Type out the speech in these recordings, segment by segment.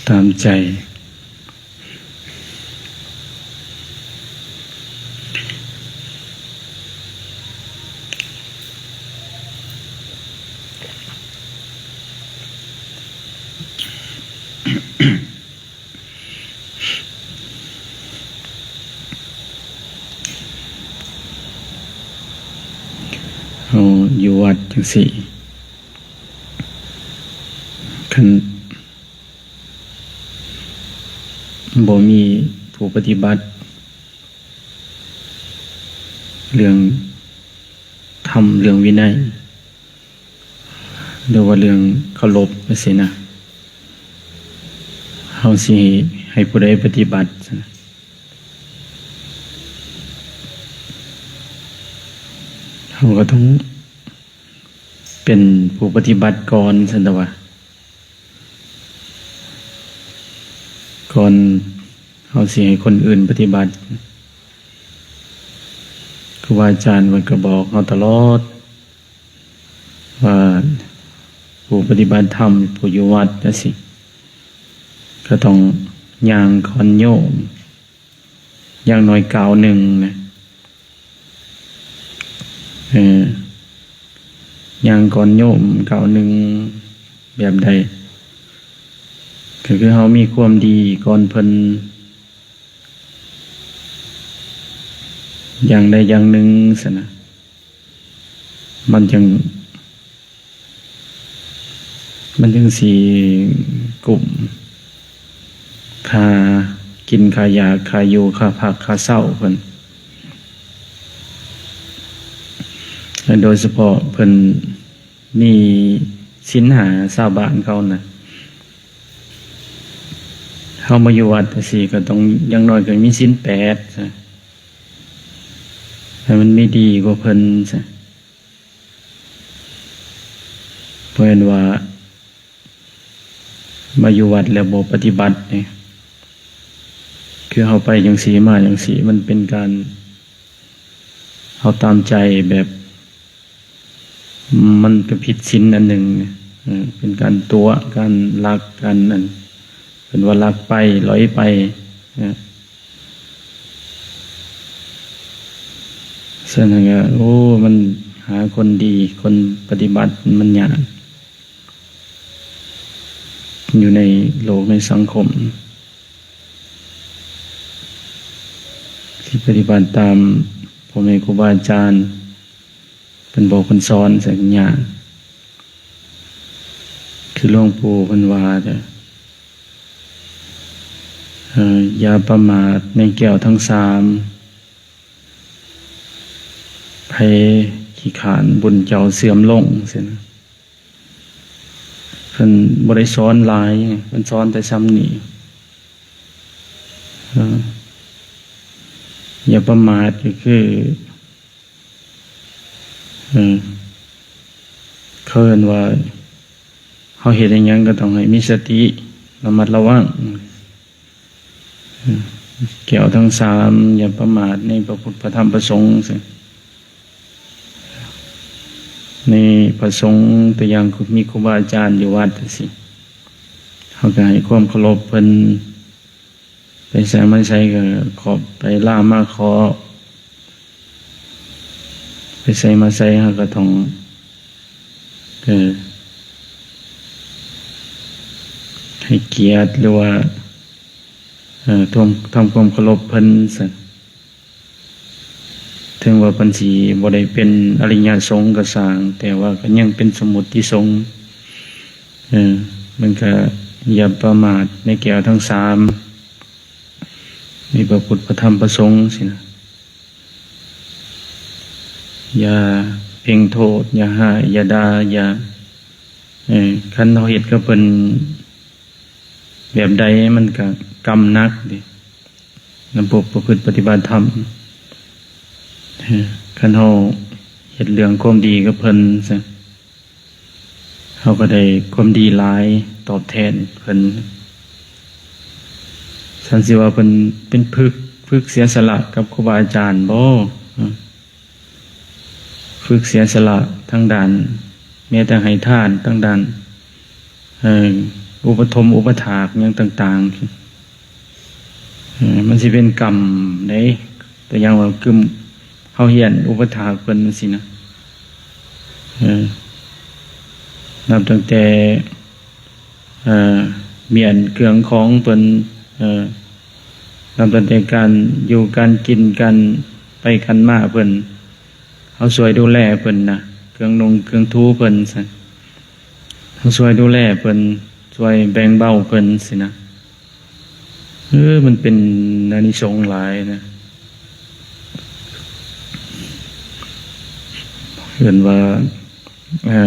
ຕາມໃຈ. ເຮົາຢູ່ວັດຈັ່ງຊີ້ ຄັນ ບໍ່ມີຜູ້ປະຕິບັດເລື່ອງທຳ ເລື່ອງວິໄນ ຫຼືວ່າເລື່ອງເຄົາລົບຈັ່ງຊີ້ນະ, ເຮົາຊິໃຫ້ຜູ້ໃດປະຕິບັດຊັ້ນນະ? ເຮົາກໍຕ້ອງເປັນຜູ້ປະຕິບັດກ່ອນຊັ້ນຕະວ່າ. ກ່ອນເຮົາຊິໃຫ້ຄົນອື່ນປະຕິບັດ, ຄູບາອາຈານເພິ່ນກໍບອກເຮົາຕະຫຼອດວ່າ ຜູ້ປະຕິບັດທຳ ຜູ້ຢູ່ວັດຈັ່ງຊີ້ ກໍຕ້ອງຍ່າງກ່ອນໂຍມ ຢ່າງໜ້ອຍກ້າວໜຶ່ງນະ. ເອີ ຍ່າງກ່ອນໂຍມກ້າວໜຶ່ງແບບໃດ? ກໍຄືເຮົາມີຄວາມດີກ່ອນເພິ່ນຢ່າງໃດຢ່າງໜຶ່ງຊັ້ນນະ. ມັນຈັ່ງ ມັນຈັ່ງຊິກຸ້ມຄ່າກິນ ຄ່າຢາກ ຄ່າຢູ່ ຄ່າພັກ ຄ່າເຊົາເພິ່ນ. ແລະ ໂດຍສະເພາະເພິ່ນມີສິນຫ້າ ຊາວບ້ານເຂົານະ. ເຮົາມາຢູ່ວັດຈັ່ງຊີ້ ກໍຕ້ອງຢ່າງໜ້ອຍກໍມີສິນແປດຊະ ໃຫ້ມັນມີດີກວ່າເພິ່ນຊະ. ເພາະເຫັນວ່າມາຢູ່ວັດແລ້ວບໍ່ປະຕິບັດນີ້ ຄືເຮົາໄປຈັ່ງຊີ້ມາຈັ່ງຊີ້ ມັນເປັນການເອົາຕາມໃຈແບບ ມັນກໍຜິດສິນອັນໜຶ່ງ ເອີ ເປັນການຕົວະ ການລັກ ການອັນ ເພິ່ນວ່າລັກໄປ ຫຼອຍໄປ ເອີ ສະນັ້ນກໍ ໂອ້ ມັນຫາຄົນດີ ຄົນປະຕິບັດມັນຍາກ ຢູ່ໃນໂລກໃນສັງຄົມ ທີ່ປະຕິບັດຕາມພໍ່ແມ່ຄູບາອາຈານ ເພິ່ນບອກເພິ່ນສອນໃສ່ຍາກ ຄືຫຼວງປູ່ເພິ່ນວ່າເດີ ເອີ ຢ່າປະໝາດໃນແກ້ວທັງສາມ ໃຜຂີ້ຄ້ານບຸນເຈົ້າເສື່ອມລົງ ຊີ້ນະ. ເພິ່ນບໍ່ໄດ້ສອນຫຼາຍ ເພິ່ນສອນແຕ່ຊ່ຳນີ້ ເອີ ຢ່າປະໝາດ ກໍຄື ເອີ ເຂົາເອີ້ນວ່າ ເຮົາເຮັດອີ່ຫຍັງກໍຕ້ອງໃຫ້ມີສະຕິ ລະມັດລະວັງ ແກ້ວທັງສາມ ຢ່າປະໝາດໃນພະພຸດ ພະທຳ ພະສົງ ໃນພະສົງ ຕົວຢ່າງມີຄູບາອາຈານຢູ່ວັດຈັ່ງຊີ້ ເຮົາກໍໃຫ້ຄວາມເຄົາລົບເພິ່ນ ໄປໃສມາໃສກໍຂໍໄປລາມາຂໍ ໄປໃສມາໃສເຮົາກໍຕ້ອງ ເອີ ໃຫ້ກຽດ ຫຼືວ່າ ເອີ ທຳ ທຳຄວາມເຄົາລົບເພິ່ນຊັ້ນ. ເຖິງວ່າເພິ່ນຊິບໍ່ໄດ້ເປັນອະລິຍະສົງກໍຊ່າງ ແຕ່ວ່າກໍຍັງເປັນສົມມຸດຕິສົງ ເອີ ມັນກໍຢ່າປະໝາດໃນແກ້ວທັງສາມ ມີພະພຸດ ພະທຳ ພະສົງ ຊີ້ນະ. ຢ່າເພງໂທດ ຢ່າຮ້າຍ ຢ່າດ່າ ຢ່າ ເອີ ຄັນເຮົາເຮັດກັບເພິ່ນແບບໃດ ມັນກະກຳໜັກເດ້ ນຳພວກປະພຶດປະຕິບັດທຳ. ເອີ ຄັນເຮົາເຮັດເລື່ອງຄວາມດີກັບເພິ່ນຊະ ເຮົາກໍໄດ້ຄວາມດີຫຼາຍຕອບແທນເພິ່ນ. ສັນຊິວ່າເພິ່ນເປັນຝຶກ ຝຶກເສຍສະຫຼະກັບຄູບາອາຈານບໍ? ຝຶກເສຍສະຫຼະທາງດ້ານ ແມ້ແຕ່ໃຫ້ທານ ທາງດ້ານ ເອີ ອຸປະຖົມອຸປະຖາກຫຍັງຕ່າງໆ ເອີ ມັນຊິເປັນກຳເດ້ ຕົວຢ່າງວ່າ ກຶມ ເຮົາຮຽນອຸປະຖາກເພິ່ນຈັ່ງຊີ້ນະ ເອີ ນັບຕັ້ງແຕ່ ເອີ ມ້ຽນເຄື່ອງຂອງເພິ່ນ ເອີ ນັບຕັ້ງແຕ່ການຢູ່ການກິນ ການໄປການມາເພິ່ນ ເຮົາຊ່ວຍດູແລເພິ່ນນະ ເຄື່ອງນຸ່ງເຄື່ອງຖູເພິ່ນຊັ້ນ ເຮົາຊ່ວຍດູແລເພິ່ນ ຊ່ວຍແບ່ງເບົາເພິ່ນຊີ້ນະ ເອີ ມັນເປັນອານິສົງຫຼາຍນະ ເອີ້ນວ່າ ເອີ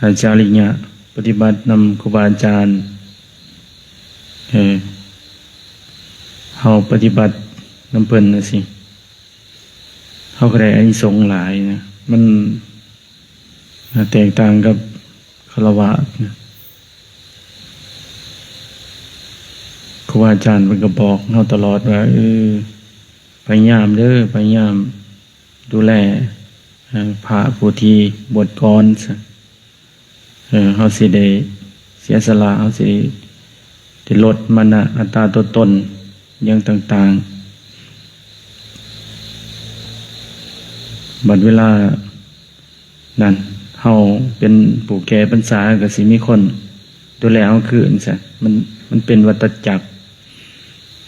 ອາຈາລິຍະ ປະຕິບັດນຳຄູບາອາຈານ ເອີ ເຮົາປະຕິບັດນຳເພິ່ນຈັ່ງຊີ້ ເຮົາກໍໄດ້ອານິສົງຫຼາຍນະ ມັນແຕກຕ່າງກັບຄາລະວາດນະ ຄູບາອາຈານເພິ່ນກໍບອກເຮົາຕະຫຼອດວ່າ ເອີ ພະຍາຍາມເດີ ພະຍາຍາມດູແລ ເອີ ພະຜູ້ທີ່ບວດກ່ອນ ເອີ ເຮົາຊິໄດ້ເສຍສະຫຼະ ເຮົາຊິໄດ້ລົດມານະອັດຕາຕົວຕົນຫຍັງຕ່າງໆ ບັດເວລານັ້ນ ເຮົາເປັນຜູ້ແກ່ພັນສາ ກໍຊິມີຄົນດູແລເຮົາຄືນຊະ ມັນ ມັນເປັນວັດຕະຈັກ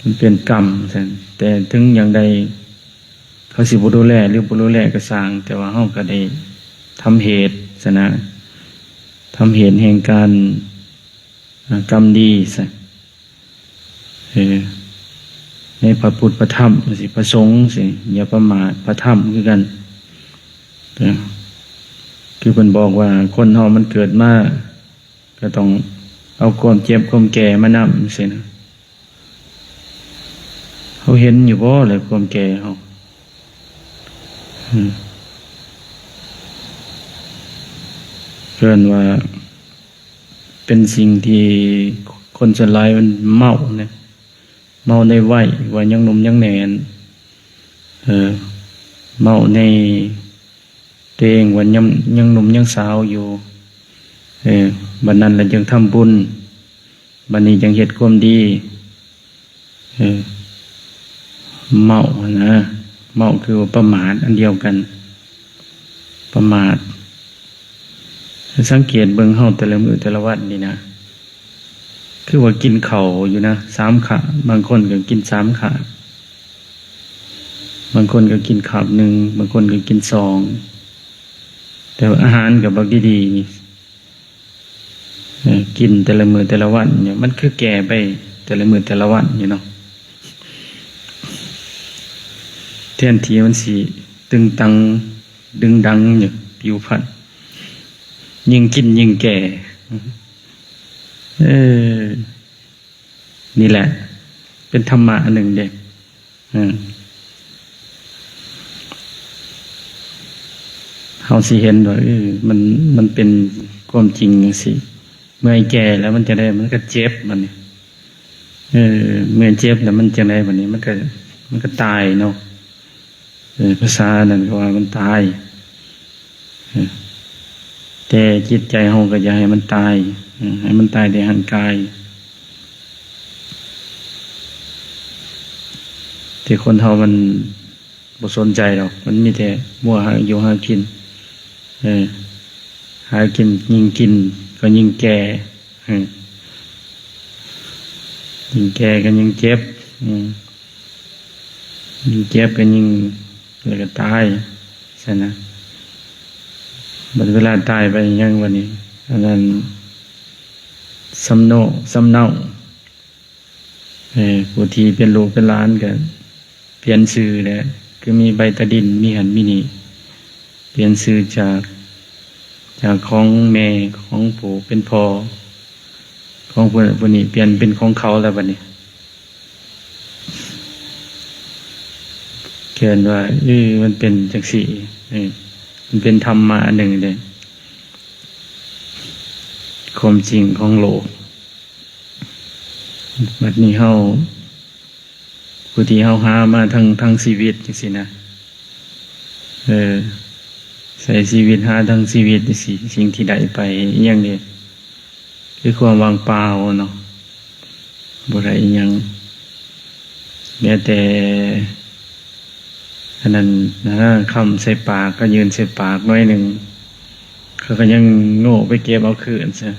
ມັນເປັນກຳຊັ້ນ ແຕ່ເຖິງຢ່າງໃດ ເຂົາຊິບໍ່ດູແລ ຫຼື ບໍ່ດູແລກໍຊ່າງ ແຕ່ວ່າເຮົາກໍໄດ້ທຳເຫດຊະນະ ທຳເຫດແຫ່ງການ ອາ ກຳດີຊະ ເອີ ໃນພະພຸດພະທຳ ຊິພະສົງຊິ ຢ່າປະໝາດ ພະທຳຄືກັນ ເອີ ຄືເພິ່ນບອກວ່າ ຄົນເຮົາມັນເກີດມາ ກໍຕ້ອງເອົາຄວາມເຈັບຄວາມແກ່ມານຳ ຈັ່ງຊີ້ນະ ເຮົາເຫັນຢູ່ບໍ່ລະຄວາມແກ່ເຮົາ? ອືມ ເອີ້ນວ່າເປັນສິ່ງທີ່ຄົນສ່ວນຫຼາຍມັນເມົານະ ເມົາໃນໄວວ່າຍັງໜຸ່ມຍັງແໜ້ນ ເອີ ເມົາໃນຕົວເອງວ່າຍັງ ຍັງໜຸ່ມຍັງສາວຢູ່ ເອີ ບັດນັ້ນລະຈຶ່ງທຳບຸນ ບັດນີ້ຈັ່ງເຮັດຄວາມດີ ເອີ ເມົາຫັ້ນນະ ເມົາຄືວ່າປະໝາດອັນດຽວກັນ ປະໝາດ ສັງເກດເບິ່ງເຮົາແຕ່ລະມື້ແຕ່ລະວັນນີ້ນະ ຄືວ່າກິນເຂົ້າຢູ່ນະ ສາມຄາບ ບາງຄົນກໍກິນສາມຄາບ ບາງຄົນກໍກິນຄາບໜຶ່ງ ບາງຄົນກໍກິນສອງ ແຕ່ວ່າອາຫານກໍບັກດີໆ ເອີ ກິນແຕ່ລະມື້ແຕ່ລະວັນຢູ່ ມັນຄືແກ່ໄປແຕ່ລະມື້ແຕ່ລະວັນຢູ່ເນາະ ແທນທີ່ມັນຊິຕຶງຕັງດຶງດັງຢູ່ ຜິວພັນ ຍິ່ງກິນຍິ່ງແກ່ ເອີ ນີ້ແຫຼະ ເປັນທຳມະອັນໜຶ່ງເດ້ ເອີ ເຮົາຊິເຫັນວ່າ ເອີ ມັນ ມັນເປັນຄວາມຈິງຈັ່ງຊີ້ ເມື່ອຍແກ່ແລ້ວມັນຈັ່ງໃດ ມັນກໍເຈັບບັດນີ້ ເອີ ເມື່ອຍເຈັບແລ້ວມັນຈັ່ງໃດບັດນີ້ ມັນກໍ ມັນກໍຕາຍເນາະ ເອີ ພາສານັ້ນເຂົາວ່າມັນຕາຍ ເອີ ແຕ່ຈິດໃຈເຮົາກໍຢ່າໃຫ້ມັນຕາຍ ເອີ ໃຫ້ມັນຕາຍແຕ່ຮ່າງກາຍ ແຕ່ຄົນເຮົາມັນບໍ່ສົນໃຈດອກ ມັນມີແຕ່ມົວຫາຢູ່ຫາກິນ ເອີ ຫາກິນ ຍິ່ງກິນກໍຍິ່ງແກ່ ເອີ ຍິ່ງແກ່ກໍຍິ່ງເຈັບ ເອີ ຍິ່ງເຈັບກໍຍິ່ງ ແລ້ວກໍຕາຍຊັ້ນນະ ບັດເວລາຕາຍໄປຫຍັງບັດນີ້ ອັນນັ້ນ ສຳໂນ ສຳເນົາ ເອີ ຜູ້ທີ່ເປັນລູກເປັນຫຼານກໍປ່ຽນຊື່ແຫຼະ ຄືມີໃບຕາດິນ ມີຫັ້ນມີນີ້ ປ່ຽນຊື່ຈາກ ຈາກຂອງແມ່ ຂອງຜູ້ເປັນພໍ່ ຂອງຜູ້ນັ້ນຜູ້ນີ້ ປ່ຽນເປັນຂອງເຂົາແລ້ວບັດນີ້ ເອີ້ນວ່າ ເອີ ມັນເປັນຈັ່ງຊີ້ ເອີ ມັນເປັນທຳມະອັນໜຶ່ງເດ້ ຄວາມຈິງຂອງໂລກ ບັດນີ້ເຮົາ ຜູ້ທີ່ເຮົາຫາມາທັງ ທັງຊີວິດຈັ່ງຊີ້ນະ ເອີ ໃຊ້ຊີວິດຫາທັງຊີວິດຈັ່ງຊີ້ ສິ່ງທີ່ໄດ້ໄປອີ່ຫຍັງນີ້ ເ ຄືຄວາມວ່າງເປົ່າເນາະ, ບໍ່ໄດ້ອີ່ຫຍັງ, ແມ້ແຕ່ອັນນັ້ນນະ ຄຳໃສ່ປາກ ກໍຍື່ນໃສ່ປາກໜ້ອຍໜຶ່ງ ເຂົາກໍຍັງໂງ່ໄປເກັບເອົາຄືນຊະ,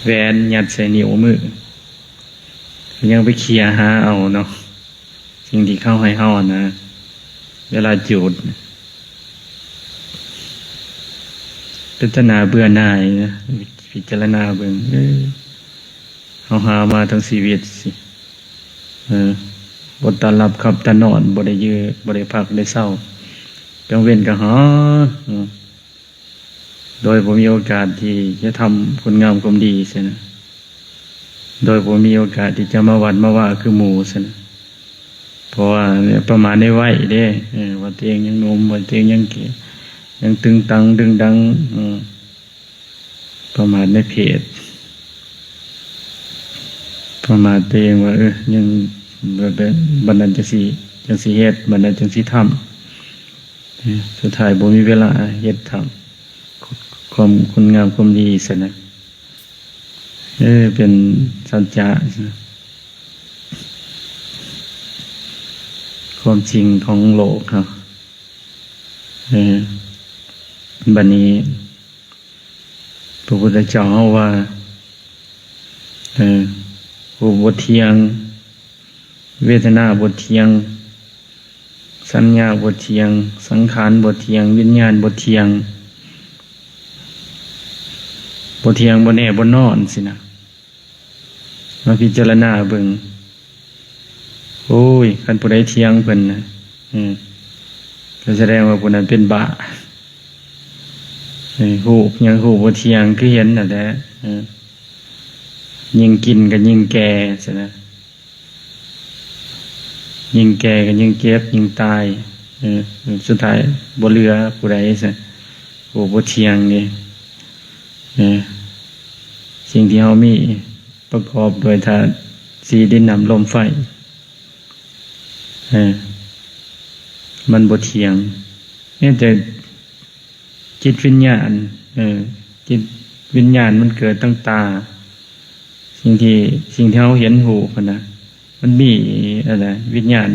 ແຫວນຍັດໃສ່ນິ້ວມື ກໍຍັງໄປເຄຍຫາເອົາເນາະ. ສິ່ງທີ່ເຂົາໃຫ້ເຮົາຫັ້ນນະ ເວລາຈູດ ເປັນຕາໜ້າເບື່ອໜ່າຍນະ. ພິຈາລະນາເບິ່ງ ເອີ ເຮົາຫາມາທັງຊີວິດຊິ ເອີ ບໍ່ຕາຫຼັບຂັບຕານອນ, ບໍ່ໄດ້ຢື ບໍ່ໄດ້ພັກໄດ້ເຊົາ, ກາງເວັນກໍຫາ ເອີ ໂດຍບໍ່ມີໂອກາດທີ່ຈະທຳຄຸນງາມຄວາມດີຊັ້ນນະ, ໂດຍບໍ່ມີໂອກາດທີ່ຈະມາວັດມາວາຄືໝູ່ຊັ້ນນະ. ເພາະວ່າປະໝາດໃນໄວເດ້ ເອີ ວ່າຕົວເອງຍັງໜຸ່ມ, ວ່າຕົວເອງຍັງແກ່, ຍັງຕຶງຕັງດຶງດັງ ເອີ ປະໝາດໃນເພດ, ປະໝາດຕົວເອງວ່າ ເອີ ຍັງແບບ ແບບບັດນັ້ນຈັ່ງຊິ ຈັ່ງຊິເຮັດ, ບັດນັ້ນຈັ່ງຊິທຳ. ສຸດທ້າຍບໍ່ມີເວລາເຮັດທຳ ຄວາມຄຸນງາມຄວາມດີຊັ້ນນະ. ເອີ ເປັນສັດຈະ ຄວາມຈິງຂອງໂລກເຮົາ. ເອີ ບັດນີ້ ພະພຸດທະເຈົ້າເຮົາວ່າ ເອີ ຮູບບໍ່ທ່ຽງ, ເວທະນາບໍ່ທ່ຽງ, ສັນຍາບໍ່ທ່ຽງ, ສັງຂານບໍ່ທ່ຽງ, ວິນຍານບໍ່ທ່ຽງ, ບໍ່ທ່ຽງ ບໍ່ແນ່ ບໍ່ນອນ ຊີ້ນະ. ມາພິຈາລະນາເບິ່ງ ໂອ້ຍ ຄັນຜູ້ໃດທ່ຽງເພິ່ນນະ ເອີ ກໍສະແດງວ່າຜູ້ນັ້ນເປັນບ້າ. ເອີ ຮູບຫຍັງ ຮູບບໍ່ທ່ຽງ ຄືເຫັນນັ້ນແຫຼະ. ເອີ ຍິ່ງກິນກໍຍິ່ງແກ່ຊັ້ນນະ, ຍິ່ງແກ່ກໍຍິ່ງເຈັບ ຍິ່ງຕາຍ. ເອີ ສຸດທ້າຍບໍ່ເຫຼືອຜູ້ໃດຊັ້ນ. ໂອ້ ບໍ່ທ່ຽງເດ້. ເອີ ສິ່ງທີ່ເຮົາມີປະກອບດ້ວຍທາດສີ່ ດິນ ນ້ຳ ລົມ ໄຟ. ເອີ ມັນບໍ່ທ່ຽງ. ແມ່ນແຕ່ຈິດວິນຍານ ເອີ ຈິດວິນຍານມັນເກີດຕັ້ງຕາ ສິ່ງທີ່ ສິ່ງທີ່ເຮົາເຫັນຮູບຫັ້ນນະ ມັນມີອັນນະ ວິນຍານ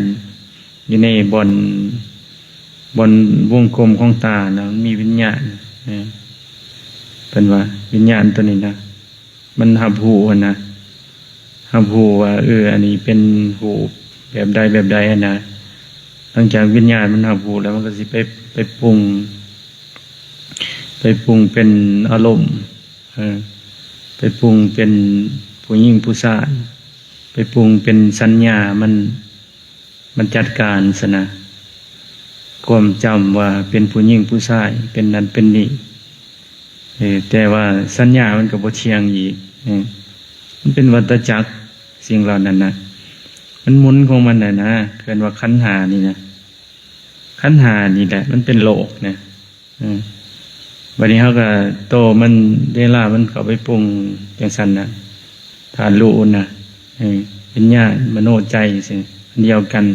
ຢູ່ໃນບ່ອນ ບ່ອນວົງກົມຂອງຕານະ ມັນມີວິນຍານ. ເອີ ເພິ່ນວ່າວິນຍານຕົວນີ້ນະ ມັນຮັບຮູ້ຫັ້ນນະ ຮັບຮູ້ວ່າ ເອີ ອັນນີ້ເປັນຮູບແບບໃດແບບໃດຫັ້ນນະ. ຫຼັງຈາກວິນຍານມັນຮັບຮູ້ແລ້ວ ມັນກໍຊິໄປ ໄປປຸງ ໄປປຸງເປັນອາລົມ ເອີ ໄປປຸງເປັນຜູ້ຍິງຜູ້ຊາຍ ໄປປຸງເປັນສັນຍາ ມັນ ມັນຈັດການຊັ້ນນະ ຄວາມຈຳວ່າເປັນຜູ້ຍິງຜູ້ຊາຍ ເປັນນັ້ນເປັນນີ້. ເອີ ແຕ່ວ່າສັນຍາມັນກໍບໍ່ທ່ຽງອີກ. ເອີ ມັນເປັນວັດຕະຈັກ ສິ່ງເຫຼົ່ານັ້ນນະ ມັນໝູນຂອງມັນນະນະ. ເອີ້ນວ່າຂັນຫ້ານີ້ນະ ຂັນຫ້ານີ້ແຫຼະ ມັນເປັນໂລກນະ. ເອີ ບັດນີ້ເຮົາກໍໂຕມັນ ເວລາມັນເຂົ້າໄປປຸງຈັ່ງຊັ້ນນະ ທາດຮູ້ນະ ເອີ ວິນຍານ ມະໂນ ໃຈ ຊີ້ ອັນດຽວກັນ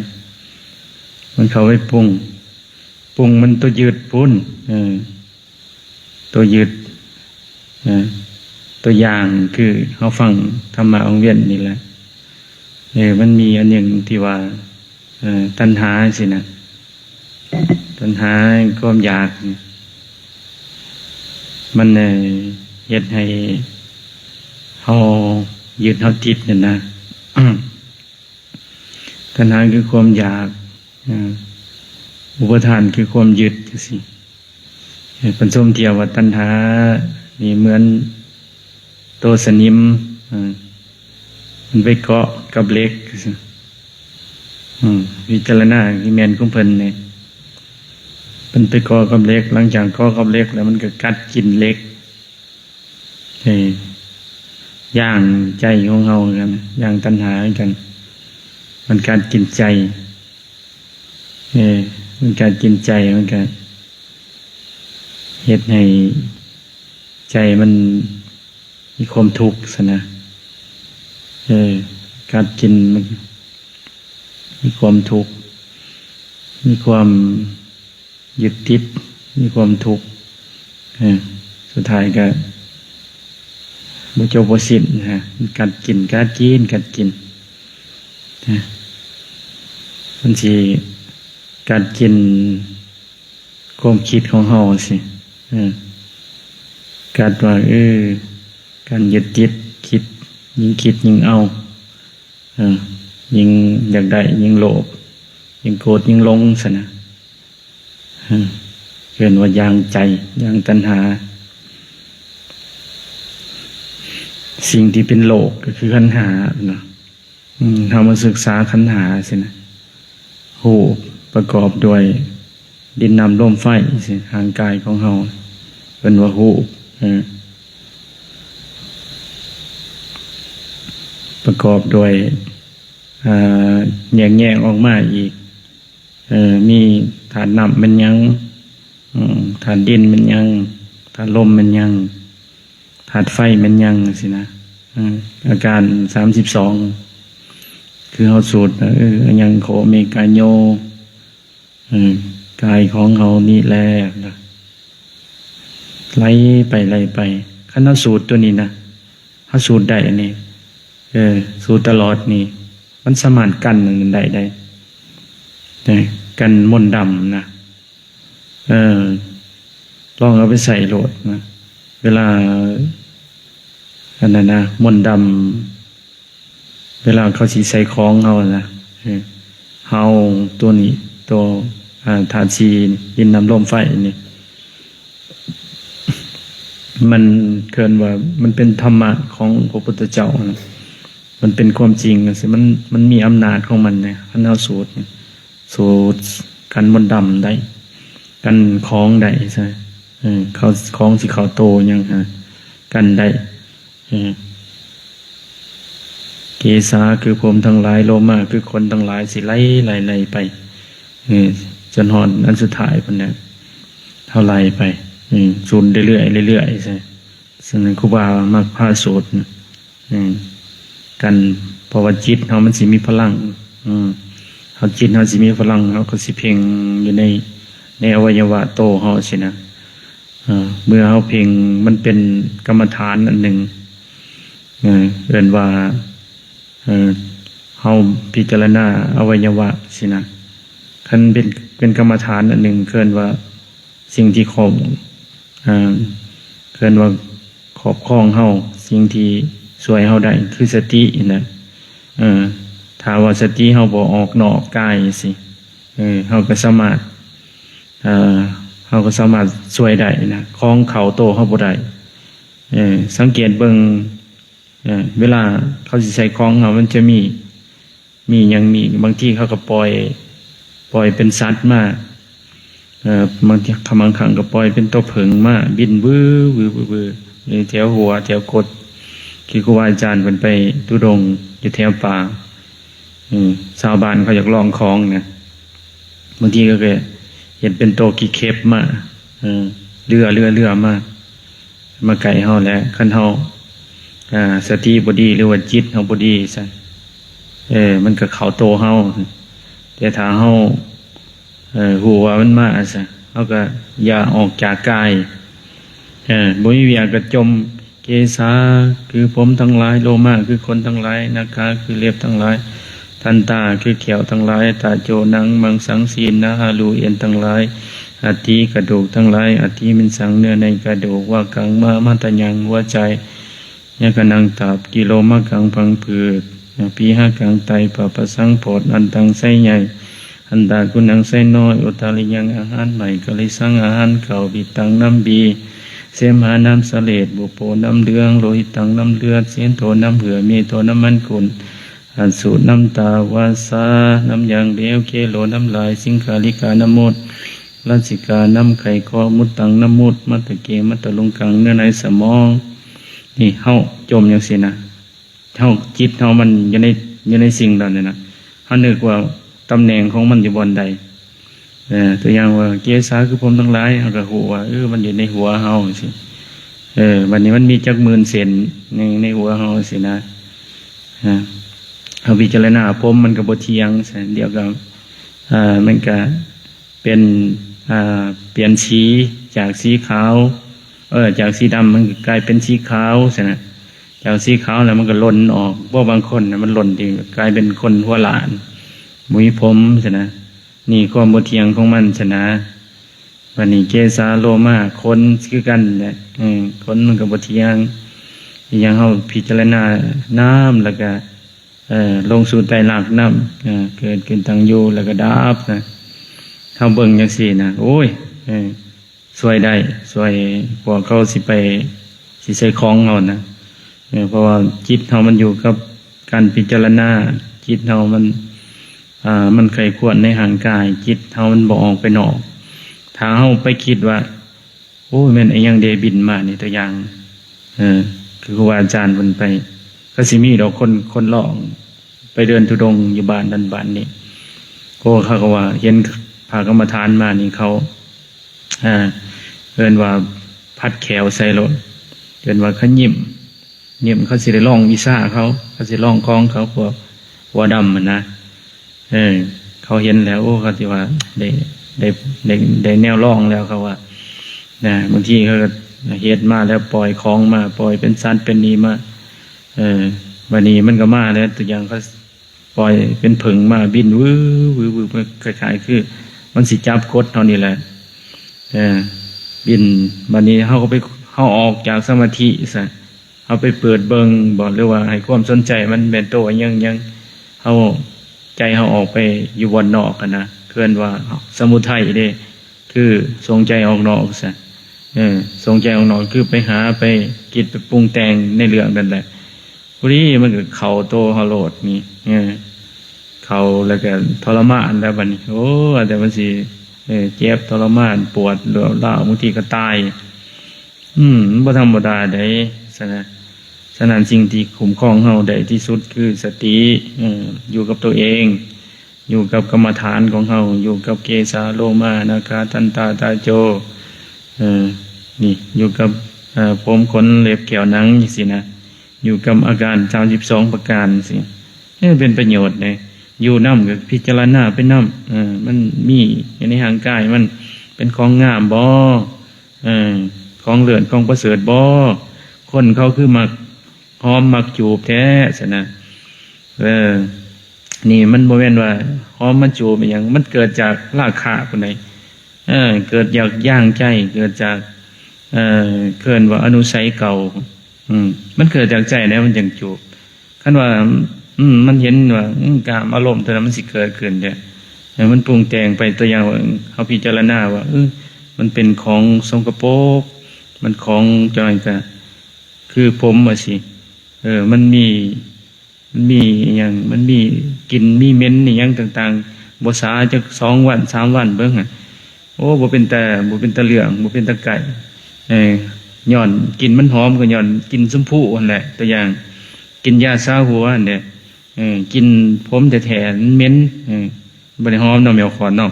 ມັນເຂົ້າໄປປຸງ ປຸງມັນຕົວຍຶດພຸ້ນ. ເອີ ຕົວຍຶດ ເອີ ຕົວຢ່າງຄືເຮົາຟັງທຳມະວັງວຽນນີ້ແຫຼະ. ເອີ ມັນມີອັນໜຶ່ງທີ່ວ່າ ເອີ ຕັນຫາຊີ້ນະ ຕັນຫາ ຄວາມຢາກ ມັນ ເອີ ເຮັດໃຫ້ເຮົາຍຶດເຮົາຕິດນັ້ນນະ. ຕັນຫາຄືຄວາມຢາກ ເອີ ອຸປາທານຄືຄວາມຍຶດ ຈັ່ງຊີ້. ເອີ ເພິ່ນຊົມທຽບວ່າຕັນຫານີ້ເໝືອນໂຕສະໜິມ ເອີ ມັນໄປເກາະກັບເຫຼັກ. ເອີ ວິຈາລະນາທີ່ແມ່ນຂອງເພິ່ນນີ້ ມັນໄປເກາະກັບເຫຼັກ ຫຼັງຈາກເກາະກັບເຫຼັກແລ້ວ ມັນກໍກັດກິນເຫຼັກ. ເອີ ຢ່າງໃຈຂອງເຮົາກັນ ຢ່າງຕັນຫາກັນ ມັນກັດກິນໃຈ. ເອີ ມັນການກິນໃຈ ມັນກະເຮັດໃຫ້ໃຈມັນມີຄວາມທຸກຊັ້ນນະ. ເອີ ການກິນມັນມີຄວາມທຸກ ມີຄວາມຍຶດຕິດ ມີຄວາມທຸກ. ເອີ ສຸດທ້າຍກະ ບໍ່ຈົບບໍ່ສິ້ນນະ ກັດກິນ ກັດກິນ ກັດກິນນະ ມັນຊິກັດກິນຄວາມຄິດຂອງເຮົາຊີ້ ເອີ ກັດວ່າ ເອີ ການຍຶດຕິດ ຄິດ ຍິ່ງຄິດຍິ່ງເອົາ ເອີ ຍິ່ງຢາກໄດ້ຍິ່ງໂລບ ຍິ່ງໂກດຍິ່ງຫຼົງຊັ້ນນະ ເອີ ເອີ້ນວ່າຢາງໃຈ ຢາງຕັນຫາ. ສິ່ງທີ່ເປັນໂລກກໍຄືຂັນຫ້າເນາະ ເຮົາມາສຶກສາຂັນຫ້າຊີ້ນະ ຮູບປະກອບດ້ວຍ ດິນ ນ້ຳ ລົມ ໄຟ ຊີ້ ຮ່າງກາຍຂອງເຮົາ ເອີ້ນວ່າຮູບ ເອີ ປະກອບດ້ວຍ ເອີ ແຍກແຍະອອກມາອີກ ເອີ ມີທາດນ້ຳແມ່ນຫຍັງ ເອີ ທາດດິນແມ່ນຫຍັງ ທາດລົມແມ່ນຫຍັງ ທາດໄຟແມ່ນຫຍັງ ຊີ້ນະ ເອີ ອາການສາມສິບສອງ ຄືເຮົາສູດ ເອີ ອະຍັງໂຄ ເມກາໂຍ ເອີ ກາຍຂອງເຮົານີ້ແຫຼະ ໄລ່ໄປ ໄລ່ໄປ ຄັນເຮົາສູດຕົວນີ້ນະ ເຮົາສູດໄດ້ອັນນີ້ ເອີ ສູດຕະຫຼອດນີ້ ມັນສາມາດກັນອັນນັ້ນໄດ້ ໄດ້ ກັນມົນດຳນະ ເອີ ລອງເອົາໄປໃຊ້ໂລດນະ ເວລາ ອັນນັ້ນນະ ມົນດຳ ເວລາເຂົາຊິໃສ່ຂອງເຮົານະ ເອີ ເຮົາ ຕົວນີ້ ຕົວ ອາ ທາດສີ່ ດິນ ນ້ຳ ລົມ ໄຟນີ້ ມັນເອີ້ນວ່າ ມັນເປັນທຳມະຂອງພະພຸດທະເຈົ້ານະ ມັນເປັນຄວາມຈິງ ມັນ ມັນມີອຳນາດຂອງມັນນະ ຄັນເຮົາສູດ ສູດກັນມົນດຳໄດ້ ກັນຂອງໄດ້ ເອີ ເຂົາ ຂອງຊິເຂົ້າໂຕຫຍັງຫາ ກັນໄດ້ ເອີ ເກສາຄືຜົມທັງຫຼາຍ ໂລມາຄືຂົນທັງຫຼາຍ ຊິໄລ່ ໄລ່ ໄລ່ໄປ ເອີ ຈົນຮອດອັນສຸດທ້າຍພຸ້ນແຫຼະ ເຮົາໄລ່ໄປ ເອີ ສູດເລື້ອຍໆ ເລື້ອຍໆ ຊັ້ນ ຊັ້ນ ຄູບາມັກພາສູດ ເອີ ກັນ ເພາະວ່າຈິດເຮົາມັນຊິມີພະລັງ ເອີ ເຮົາ ຈິດເຮົາຊິມີພະລັງ ເຮົາກໍຊິເພັ່ງຢູ່ໃນ ໃນອະໄວຍະວະໂຕເຮົາຊີ້ນະ ເອີ ເມື່ອເຮົາເພັ່ງ ມັນເປັນກຳມະຖານອັນໜຶ່ງ ເອີ ເອີ້ນວ່າ ເອີ ເຮົາພິຈາລະນາອະໄວຍະວະຊີ້ນະ ຄັນເປັນ ເປັນກຳມະຖານອັນໜຶ່ງ ເອີ້ນວ່າສິ່ງທີ່ຄອບ ເອີ ເອີ້ນວ່າຄອບຄອງເຮົາ ສິ່ງທີ່ຊ່ວຍເຮົາໄດ້ຄືສະຕິນະ ເອີ ຖ້າວ່າສະຕິເຮົາບໍ່ອອກນອກກາຍຊີ້ ເອີ ເຮົາກໍສາມາດ ເອີ ເຮົາກໍສາມາດຊ່ວຍໄດ້ນະ ຂອງເຂົ້າໂຕເຮົາບໍ່ໄດ້ ເອີ ສັງເກດເບິ່ງ ເອີ ເວລາເຂົາຊິໃສ່ຂອງເຮົາ ມັນຈະມີ ມີຫຍັງ ມີ ບາງທີເຂົາກໍປ່ອຍ ປ່ອຍເປັນສັດມາ ເອີ ບາງທີ ບາງຄັ້ງກໍປ່ອຍເປັນຕົວເຜິ້ງມາ ບິນວືໆໆ ຢູ່ແຖວຫົວ ແຖວກົດ ຄືຄູບາອາຈານເພິ່ນໄປທຸດົງຢູ່ແຖວປ່າ ເອີ ຊາວບ້ານເຂົາຢາກລອງຂອງນະ ບາງທີເຂົາກໍເຮັດເປັນໂຕຂີ້ເຂັບມາ ເອີ ເລືອໆໆມາ ມາໃກ້ເຮົາແຫຼະ ຄັນເຮົາ ເອີ ສະຕິບໍ່ດີ ຫຼືວ່າຈິດເຮົາບໍ່ດີຊັ້ນ ເອີ ມັນກໍເຂົ້າໂຕເຮົາ ແຕ່ຖ້າເຮົາ ເອີ ຮູ້ວ່າມັນມາຊັ້ນ ເຮົາກໍຢ່າອອກຈາກກາຍ ເອີ ບໍ່ມີວຽກກໍຈົ່ມ ເກສາຄືຜົມທັງຫຼາຍ ໂລມາຄືຂົນທັງຫຼາຍ ນາຂາຄືເລັບທັງຫຼາຍ ທັນຕາຄືແຂ້ວທັງຫຼາຍ ຕະໂຈໜັງ ມັງສັງ ຊີ້ນ ນະຫາລູ ເອັນທັງຫຼາຍ ອາຕິ ກະດູກທັງຫຼາຍ ອາຕິ ມິນສັງ ເນື້ອໃນກະດູກ ວະກັງ ມາ ມັດຕະຍັງ ຫົວໃຈ ຍະກະນັງ ຕັບ ກິໂລມະກັງ ພັງຜືດ ປີຫະກັງ ໄຕ ປະປະສັງ ປອດ ອັນຕັງ ໄຊໃຫຍ່ ອັນຕາກຸນັງ ໄຊນ້ອຍ ອຸດຕາລິຍັງ ອາຫານໃໝ່ ກະລິສັງ ອາຫານເກົ່າ ພິດຕັງ ນ້ຳບີ ເສມຫາ ນ້ຳສະເຫຼດ ບຸໂປ ນ້ຳເຫຼືອງ ໂລຫິຕັງ ນ້ຳເລືອດ ເສນໂທ ນ້ຳເຫື່ອ ເມໂທ ນ້ຳມັນກຸນ ອະສຸ ນ້ຳຕາ ວາສາ ນ້ຳຢາງເຫຼວ ເຄໂລ ນ້ຳລາຍ ສິງຄາລິກາ ນ້ຳມູດ ລະສິກາ ນ້ຳໄຂ່ຄໍ ມຸດຕັງ ນ້ຳມຸດ ມັດຕະເກ ມັດຕະລຸງກັງ ເນື້ອໃນສະໝອງ ນີ້ເຮົາຈົ່ມຈັ່ງຊີ້ນະ ເຮົາ ຈິດເຮົາມັນຢູ່ໃນ ຢູ່ໃນສິ່ງເຫຼົ່ານີ້ນະ ເຮົານຶກວ່າຕຳແໜ່ງຂອງມັນຢູ່ບ່ອນໃດ ເອີ ຕົວຢ່າງວ່າ ເກສາຄືຜົມທັງຫຼາຍ ເຮົາກໍຮູ້ວ່າ ເອີ ມັນຢູ່ໃນຫົວເຮົາຈັ່ງຊີ້ ເອີ ບັດນີ້ມັນມີຈັກໝື່ນເສັ້ນໃນ ໃນຫົວເຮົາຊີ້ນະ ເຮົາພິຈາລະນາ ຜົມມັນກໍບໍ່ທ່ຽງ ດຽວກໍ ເອີ ມັນກໍ ເປັນ ອ່າ ປ່ຽນສີຈາກສີຂາວ ເອີ ຈາກສີດຳມັນກາຍເປັນສີຂາວຊັ້ນນະ ຈາກສີຂາວແລ້ວມັນກໍຫຼົ່ນອອກ. ບໍ່ ບາງຄົນນະ ມັນຫຼົ່ນທີ່ກາຍເປັນຄົນຫົວລ້ານ ບໍ່ມີຜົມຊັ້ນນະ. ນີ້ຄວາມບໍ່ທ່ຽງຂອງມັນຊັ້ນນະ. ບາດນີ້ເກສາໂລມາ ຂົນຄືກັນແຫຼະ ເອີ ຂົນມັນກໍບໍ່ທ່ຽງ. ອີຫຍັງ ເຮົາພິຈາລະນານຳ ແລ້ວກໍ ເອີ ລົງສູ່ໄຕລັກນຳ ເອີ ເກີດຂຶ້ນ ຕັ້ງຢູ່ ແລ້ວກໍດັບນະ. ເຮົາເບິ່ງຈັ່ງຊີ້ນະ ໂອ້ຍ ເອີ ຊ່ວຍໄດ້ ຊ່ວຍພວກເຂົາຊິໄປ ຊິໃສ່ຂອງເຮົານະ. ເອີ ເພາະວ່າຈິດເຮົາມັນຢູ່ກັບການພິຈາລະນາ, ຈິດເຮົາມັນ ອ່າ ມັນໃຄ່ຄວນໃນຮ່າງກາຍ, ຈິດເຮົາມັນບໍ່ອອກໄປນອກ. ຖ້າເຮົາໄປຄິດວ່າ ໂອ້ຍ ແມ່ນອີ່ຫຍັງເດບິນມານີ້ ຕົວຢ່າງ ເອີ ຄືຄູບາອາຈານເພິ່ນໄປ ກໍຊິມີດອກຄົນ ຄົນຮ້ອງ ໄປເດີນທຸດົງຢູ່ບ້ານນັ້ນບ້ານນີ້. ໂອ້ ເຂົາກໍວ່າເຫັນພະກຳມະຖານມານີ້ ເຂົາ ອ່າ ເອີ້ນວ່າຜັດແຂ້ວໃສ່ໂລດ ເອີ້ນວ່າຂະຍິ້ມ ຍິ້ມ. ເຂົາຊິໄດ້ລອງວິຊາເຂົາ ເຂົາຊິລອງຂອງເຂົາ ພວກຫົວດຳຫັ້ນນະ. ເອີ ເຂົາເຫັນແລ້ວ ໂອ້ ເຂົາຊິວ່າໄດ້ ໄດ້ ໄດ້ ໄດ້ແນວລອງແລ້ວ ເຂົາວ່ານະ. ບາງທີເຂົາກໍເຮັດມາແລ້ວ ປ່ອຍຂອງມາ ປ່ອຍເປັນສັດເປັນນີ້ມາ ເອີ ບາດນີ້ມັນກໍມາແລ້ວ ຕົວຢ່າງ ເຂົາປ່ອຍເປັນເຜິ້ງມາບິນວື ວື ວື ມັນຄ້າຍໆຄືມັນຊິຈັບກົດເຮົານີ້ແຫຼະ ເອີ ບິນ. ບາດນີ້ເຮົາກໍໄປ ເຮົາອອກຈາກສະມາທິຊະ ເຮົາໄປເປີດເບິ່ງບໍ ຫຼືວ່າໃຫ້ຄວາມສົນໃຈມັນແມ່ນໂຕຫຍັງໆ ເຮົາ ໃຈເຮົາອອກໄປຢູ່ບ່ອນນອກຫັ້ນນະ ເອີ້ນວ່າສະມຸໄທເດ້ ຄືສົ່ງໃຈອອກນອກຊະ. ເອີ ສົ່ງໃຈອອກນອກຄືໄປຫາ ໄປຄິດ ໄປປຸງແຕ່ງໃນເລື່ອງນັ້ນແຫຼະ. ພໍດີມັນກໍເຂົ້າໂຕເຮົາໂລດນີ້ ເອີ ເຂົ້າແລ້ວກໍທໍລະມານແລ້ວບັດນີ້. ໂອ້ ແຕ່ມັນຊິ ເອີ ເຈັບທໍລະມານ ປວດ ລາວ ບາງທີກໍຕາຍ. ອືມ ມັນບໍ່ທຳມະດາໃດ໋ ສະນະ. ສະນັ້ນ ສິ່ງທີ່ຄຸ້ມຄອງເຮົາໄດ້ທີ່ສຸດຄືສະຕິ ເອີ ຢູ່ກັບຕົວເອງ ຢູ່ກັບກຳມະຖານຂອງເຮົາ ຢູ່ກັບເກສາ ໂລມາ ນາຂາ ທັນຕາ ຕາໂຈ ເອີ ນີ້ ຢູ່ກັບ ເອີ ຜົມ ຂົນ ເລັບ ແກ້ວ ໜັງ ຈັ່ງຊີ້ນະ. ຢູ່ກັບອາການສາມສິບສອງປະການຊີ້ ເອີ ເປັນປະໂຫຍດເດ້. ຢູ່ນຳກໍພິຈາລະນາໄປນຳ ເອີ ມັນມີຢູ່ໃນຮ່າງກາຍ ມັນເປັນຂອງງາມບໍ ເອີ ຂອງເລີດຂອງປະເສີດບໍ ຄົນເຂົາຄືມັກຫອມມັກຈູບແທ້ຊັ້ນນະ. ເອີ ນີ້ມັນບໍ່ແມ່ນວ່າຫອມມັນຈູບອີ່ຫຍັງ ມັນເກີດຈາກລາຄະພຸ້ນໃດ໋. ເອີ ເກີດຈາກຢາງໃຈ ເກີດຈາກ ເອີ ເອີ້ນວ່າອະນຸໄສເກົ່າ. ອືມ ມັນເກີດຈາກໃຈແລ້ວມັນຈັ່ງຈູບ. ຄັນວ່າ ອືມ ມັນເຫັນວ່າ ອືມ ກາມອາລົມຕົວນັ້ນມັນຊິເກີດຂຶ້ນເດ້ ເອີ ມັນປຸງແຕ່ງໄປ. ຕົວຢ່າງວ່າ ເຮົາພິຈາລະນາວ່າ ເອີ ມັນເປັນຂອງສົກກະປົກ ມັນຂອງຈັ່ງໃດ ກະຄືຜົມວ່າຊີ້ ເອີ ມັນມີ ມັນມີອີ່ຫຍັງ ມັນມີກິ່ນມີເໝັນອີ່ຫຍັງຕ່າງໆ ບໍ່ສາຈັກສອງວັນສາມວັນເບິ່ງຫັ້ນ ໂອ້ ບໍ່ເປັນຕາ ບໍ່ເປັນຕາເລື່ອງ ບໍ່ເປັນຕາໃກ້. ເອີ ຍ້ອນກິ່ນມັນຫອມ ກໍຍ້ອນກິ່ນຊົມພູຫັ້ນແຫຼະ. ຕົວຢ່າງ ກິ່ນຢາຊາຫົວຫັ້ນແຫຼະ ເອີ ກິ່ນຜົມແທ້ໆ ມັນເໝັນ ເອີ ບໍ່ໄດ້ຫອມເນາະ ແມວຂອນເນາະ.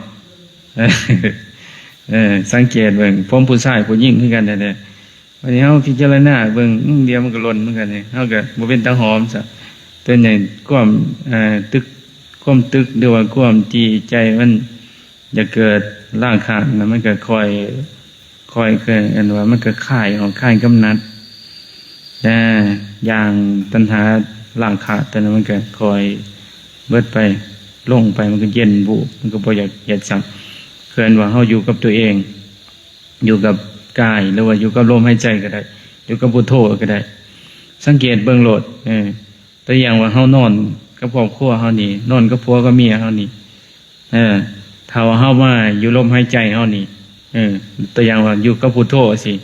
ເອີ ສັງເກດເບິ່ງ ຜົມຜູ້ຊາຍຜູ້ຍິງຄືກັນແທ້ໆ. ບັດນີ້ເຮົາພິຈາລະນາເບິ່ງ ອືມ ດຽວມັນກໍຫຼົ່ນເໝືອນກັນນີ້ ເຮົາກໍບໍ່ເປັນຕາຫອມຊະ. ຕົວນີ້ຄວາມ ເອີ ຕຶກ ຄວາມຕຶກ ຫຼືວ່າຄວາມທີ່ໃຈມັນຢາກເກີດລາຄະນະ ມັນກໍຄ່ອຍ ຄ່ອຍ ເອີ້ນວ່າມັນກໍຄາຍອອກ ຄາຍກຳໜັດ ເອີ ຢ່າງຕັນຫາລາຄະຕົວນັ້ນ ມັນກໍຄ່ອຍເບິດໄປ ລົງໄປ ມັນກໍເຢັນວູບ ມັນກໍບໍ່ຢາກເຮັດຊ້ຳ. ເອີ້ນວ່າເຮົາຢູ່ກັບຕົວເອງ ຢູ່ກັບກາຍ ຫຼືວ່າຢູ່ກັບລົມຫາຍໃຈກໍໄດ້ ຢູ່ກັບພຸດໂທກໍໄດ້. ສັງເກດເບິ່ງໂລດ ເອີ ຕົວຢ່າງວ່າເຮົານອນກັບຄອບຄົວເຮົານີ້ ນອນກັບຜົວກັບເມຍເຮົານີ້ ເອີ ຖ້າວ່າເຮົາມາຢູ່ລົມຫາຍໃຈເຮົານີ້ ເອີ ຕົວຢ່າງວ່າຢູ່ກັບພຸດໂທຊີ້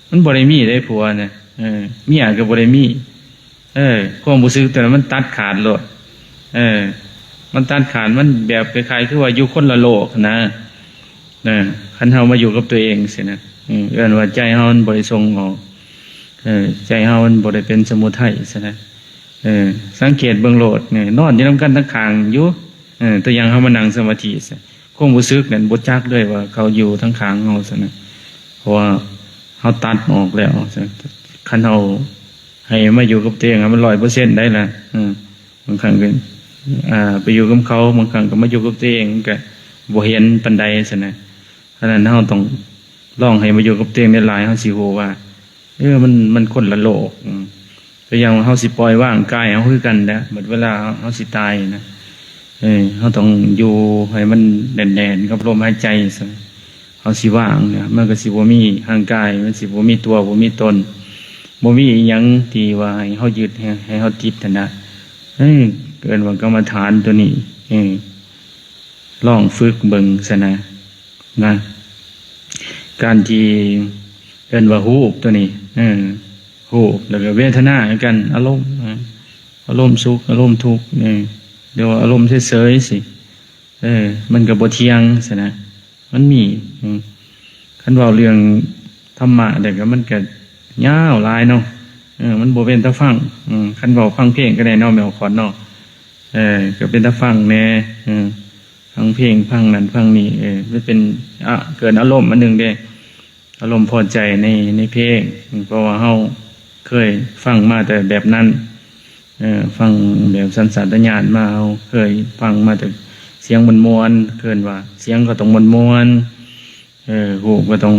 ມັນບໍ່ໄດ້ມີເດ້ຜົວນະ ເອີ ເມຍກໍບໍ່ໄດ້ມີ. ເອີ ຄວາມຮູ້ສຶກຕົວນັ້ນມັນຕັດຂາດໂລດ ເອີ ມັນຕັດຂາດ ມັນແບບຄ້າຍໆຄືວ່າຢູ່ຄົນລະໂລກນະ. ເອີ ຄັນເຮົາມາຢູ່ກັບຕົວເອງຊີ້ນະ ເອີ ເອີ້ນວ່າໃຈເຮົາມັນບໍ່ໄດ້ສົ່ງອອກ ເອີ ໃຈເຮົາມັນບໍ່ໄດ້ເປັນສະມຸໄທຊັ້ນນະ. ເອີ ສັງເກດເບິ່ງໂລດ ເອີ ນອນຢູ່ນຳກັນທັງຂ້າງຢູ່ ເອີ ຕົວຢ່າງເຮົາມານັ່ງສະມາທິຊະ ຄວາມຮູ້ສຶກນັ້ນບໍ່ຈັກເລີຍວ່າເຂົາຢູ່ທາງຂ້າງເຮົາຊັ້ນນະ ເພາະວ່າເຮົາຕັດອອກແລ້ວ. ຄັນເຮົາໃຫ້ມາຢູ່ກັບຕົວເອງ ມັນຮ້ອຍເປີເຊັນໄດ້ລະ ເອີ ບາງຄັ້ງກໍ ອ່າ ໄປຢູ່ກັບເຂົາ ບາງຄັ້ງກໍມາຢູ່ກັບຕົວເອງ ມັນກໍບໍ່ເຫັນປານໃດຊັ້ນນະ. ສະນັ້ນເຮົາຕ້ອງລອງໃຫ້ມາຢູ່ກັບຕົວເອງຫຼາຍໆ ເຮົາຊິຮູ້ວ່າ ເອີ ມັນ ມັນຄົນລະໂລກ ອືມ. ຕົວຢ່າງວ່າເຮົາຊິປ່ອຍວາງກາຍເຮົາຄືກັນນະ ບັດເວລາເຮົາຊິຕາຍນະ ເອີ ເຮົາຕ້ອງຢູ່ໃຫ້ມັນແໜ້ນໆກັບລົມຫາຍໃຈຊະ. ເຮົາຊິວາງເນຍ ມັນກໍຊິບໍ່ມີຮ່າງກາຍ ມັນຊິບໍ່ມີຕົວ ບໍ່ມີຕົນ ບໍ່ມີອີ່ຫຍັງທີ່ວ່າໃຫ້ເຮົາຍຶດ ໃຫ້ ໃຫ້ເຮົາຕິດຫັ້ນນະ. ເອີ ເອີ້ນວ່າກຳມະຖານຕົວນີ້ ເອີ ລອງຝຶກເບິ່ງຊະນະ ນະ ການທີ່ເອີ້ນວ່າຮູບຕົວນີ້ ເອີ ຮູບ ແລ້ວກໍເວທະນາຄືກັນ ອາລົມ ເອີ ອາລົມສຸກ ອາລົມທຸກ ເອີ ຫຼືວ່າອາລົມເສີຍໆ ຊິ ເອີ ມັນກໍບໍ່ທ່ຽງຊັ້ນນະ ມັນມີ ເອີ ຄັນເວົ້າເລື່ອງທຳມະແລ້ວກໍມັນກໍຍາວຫຼາຍເນາະ ເອີ ມັນບໍ່ເປັນຕາຟັງ ເອີ ຄັນເວົ້າຟັງເພງກໍໄດ້ເນາະ ແມ່ອອກຄອນເນາະ ເອີ ກໍເປັນຕາຟັງແດ່ ເອີ ຟັງເພງ ຟັງນັ້ນຟັງນີ້ ເອີ ມັນເປັນ ອະ ເກີດອາລົມອັນໜຶ່ງເດ້ ອາລົມພໍໃຈໃນ ໃນເພງ ເພາະວ່າເຮົາເຄີຍຟັງມາແຕ່ແບບນັ້ນ ເອີ ຟັງແບບສັນຊາດຕະຍານມາ ເຮົາເຄີຍຟັງມາແຕ່ສຽງມ່ວນໆ ເອີ້ນວ່າສຽງກໍຕ້ອງມ່ວນໆ ເອີ ຮູບກໍຕ້ອງ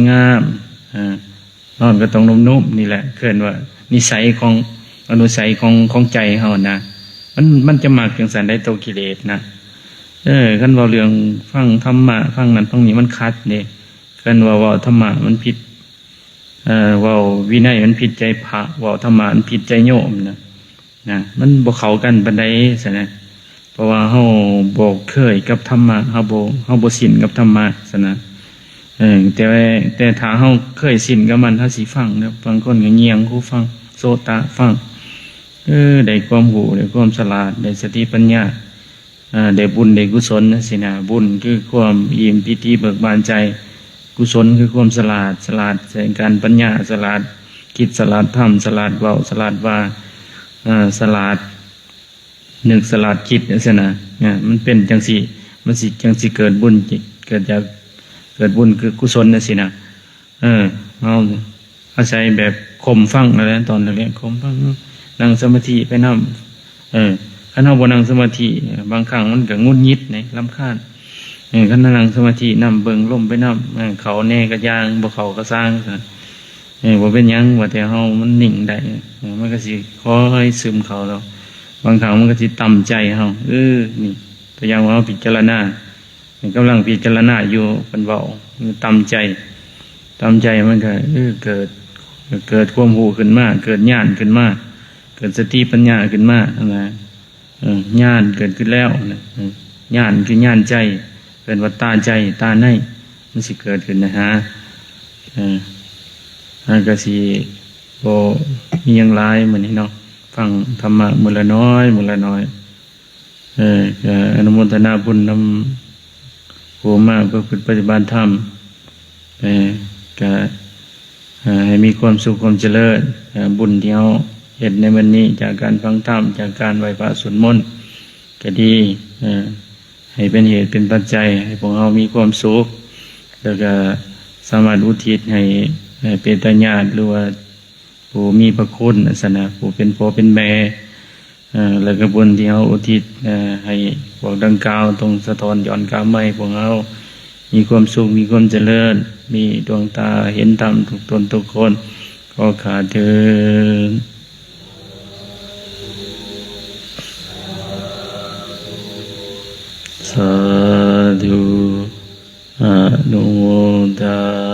ງາມໆ ເອີ ນອນກໍຕ້ອງນຸ້ມໆ ນີ້ແຫຼະ ເອີ້ນວ່ານິໄສຂອງ ອະນຸໄສຂອງ ຂອງໃຈເຮົານະ ມັນ ມັນຈະມັກຈັ່ງຊັ້ນໄດ໋ ໂຕກິເລດນະ ເອີ ຄັນເວົ້າເລື່ອງຟັງທຳມະ ຟັງນັ້ນຟັງນີ້ ມັນຂັດເດ້ ຄັນວ່າເວົ້າທຳມະມັນຜິດ ເອີ ເວົ້າວິໄນມັນຜິດໃຈພະ ເວົ້າທຳມະມັນຜິດໃຈໂຍມນະ ນະ ມັນບໍ່ເຂົ້າກັນປານໃດຊັ້ນນະ ເພາະວ່າເຮົາບໍ່ເຄີຍກັບທຳມະ ເຮົາບໍ່ ເຮົາບໍ່ຊິນກັບທຳມະຊັ້ນນະ ເອີ ແຕ່ ແຕ່ຖ້າເຮົາເຄີຍຊິນກັບມັນ ເຮົາຊິຟັງເນາະ ບາງຄົນກໍຍ່ຽງຫູຟັງ ໂສຕະຟັງ ເອີ ໄດ້ຄວາມຮູ້ ໄດ້ຄວາມສະຫຼາດ ໄດ້ສະຕິປັນຍາ ເອີ ໄດ້ບຸນໄດ້ກຸສົນຈັ່ງຊີ້ນະ ບຸນຄືຄວາມອີ່ມປີຕິເບີກບານໃຈ ກຸສົນຄືຄວາມສະຫຼາດ ສະຫຼາດໃນການປັນຍາ ສະຫຼາດຄິດ ສະຫຼາດທຳ ສະຫຼາດເວົ້າ ສະຫຼາດວ່າ ເອີ ສະຫຼາດນຶກ ສະຫຼາດຄິດຈັ່ງຊີ້ນະ ເອີ ມັນເປັນຈັ່ງຊີ້ ມັນຊິ ຈັ່ງຊິເກີດບຸນ ເກີດຈາກ ເກີດບຸນຄືກຸສົນຈັ່ງຊີ້ນະ. ເອີ ເຮົາອາໄສແບບຂົ່ມຟັງນັ້ນແຫຼະ ຕອນແລກໆ ຂົ່ມຟັງ ນັ່ງສະມາທິໄປນຳ ເອີ ຄັນເຮົາບໍ່ນັ່ງສະມາທິ ບາງຄັ້ງມັນກໍຫງຸດຫງິດເດ້ ລຳຄານ ເອີ ຄັນນັ່ງສະມາທິນຳ ເບິ່ງລົມໄປນຳ ເອີ ເຂົ້າແດ່ກໍຢ່າງ ບໍ່ເຂົ້າກໍຊ່າງ ເອີ ບໍ່ເປັນຫຍັງ ວ່າແຕ່ເຮົາມັນນິ່ງໄດ້ ເອີ ມັນກໍຊິຄ່ອຍຊຶມເຂົ້າແລ້ວ ບາງຄັ້ງມັນກໍຊິຕຳໃຈເຮົາ ເອີ ນີ້ ຕົວຢ່າງວ່າເຮົາພິຈາລະນາ ກຳລັງພິຈາລະນາຢູ່ ເພິ່ນເວົ້າ ຕຳໃຈ ຕຳໃຈ ມັນກໍ ເອີ ເກີດ ເກີດຄວາມຮູ້ຂຶ້ນມາ ເກີດຍານຂຶ້ນມາ ເກີດສະຕິປັນຍາຂຶ້ນມາຫັ້ນນະ ເອີ ຍານເກີດຂຶ້ນແລ້ວນະ ເອີ ຍານຄືຍານໃຈ ເອີ້ນວ່າຕາໃຈ ຕາໃນ ມັນຊິເກີດຂຶ້ນນະຫາ ເອີ ມັນກໍຊິບໍ່ມີຫຍັງຫຼາຍມື້ນີ້ເນາະ ຟັງທຳມະມື້ລະໜ້ອຍ ມື້ລະໜ້ອຍ. ເອີ ກໍອະນຸໂມທະນາບຸນນຳຜູ້ມາປະພຶດປະຕິບັດທຳ ເອີ ກໍ ເອີ ໃຫ້ມີຄວາມສຸກຄວາມຈະເລີນ ເອີ ບຸນທີ່ເຮົາເຮັດໃນມື້ນີ້ ຈາກການຟັງທຳ ຈາກການໄຫວ້ພະສວດມົນກໍດີ ເອີ ໃຫ້ເປັນເຫດເປັນປັດໄຈໃຫ້ພວກເຮົາມີຄວາມສຸກ ແລ້ວກໍສາມາດອຸທິດໃຫ້ ໃຫ້ເປຕະຍາດ ຫຼືວ່າ ຜູ້ມີພະຄຸນຫັ້ນນະ ຜູ້ເປັນພໍ່ເປັນແມ່ ເອີ ແລ້ວກໍບຸນທີ່ເຮົາອຸທິດ ເອີ ໃຫ້ພວກດັ່ງກ່າວ ຈົ່ງສະທ້ອນຍ້ອນກັບມາໃຫ້ພວກເຮົາມີຄວາມສຸກ ມີຄວາມຈະເລີນ ມີດວງຕາເຫັນທຳທຸກຕົນທຸກຄົນ ຂໍຂ້າເທີ້ນ ສາທຸ ອະນຸໂມທາ